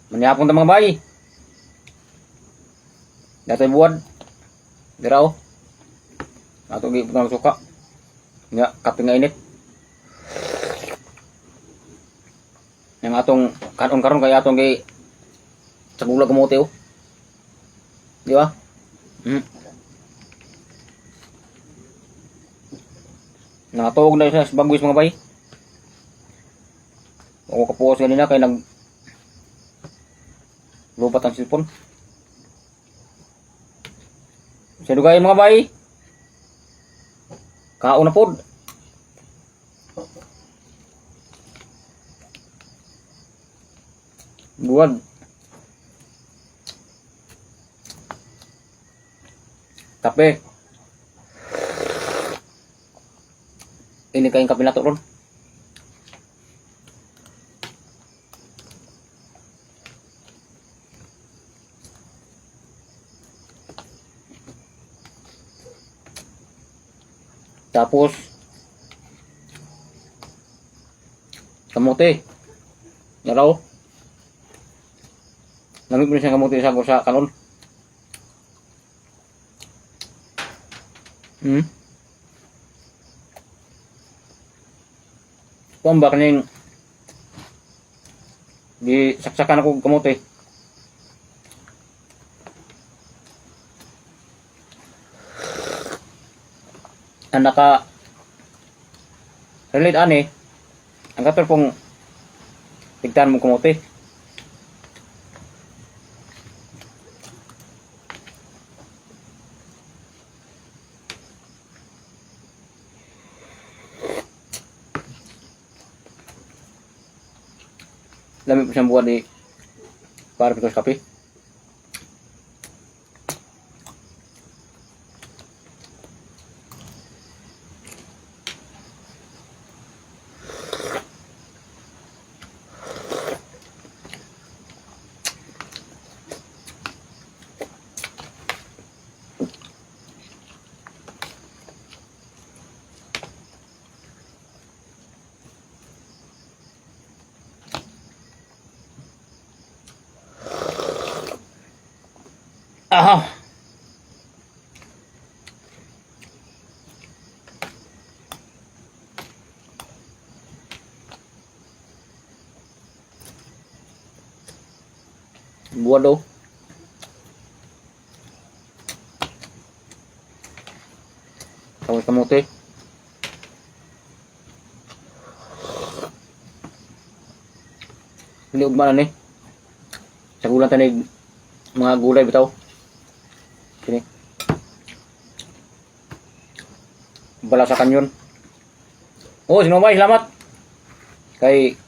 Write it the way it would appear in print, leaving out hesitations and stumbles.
Manyapon ta, mga bay. Datoy buwad. Dira oh. Ato gi putang suka. Nga kape nga init. Yang atong kanon karon kay atong gi sa gulag kamote oh. Di ba? Nakatuog na siya sa bagwis, mga bay. Ako kapuos ganina kay nag lupat ang cellphone. Sa dugay, mga bay. Kaon na pod. Buwad. Kape. Ini kayong kape na to ron. Tapos, kamote. Naraw. Lamig mo siya kamote sa kanon. Kuan ba kaning di saksakan ako kamote. Ang naka relate ani ang kator pong tigtan mo kamote. Lami po siyang buwan di para pitos kape. Aha. Buwan daw. Tapos kamote. Hindi ugma na ni. Sa gulan tanig mga gulay bitaw. Kini. Bala sa kanyon. Oh, sinumay, salamat. Kay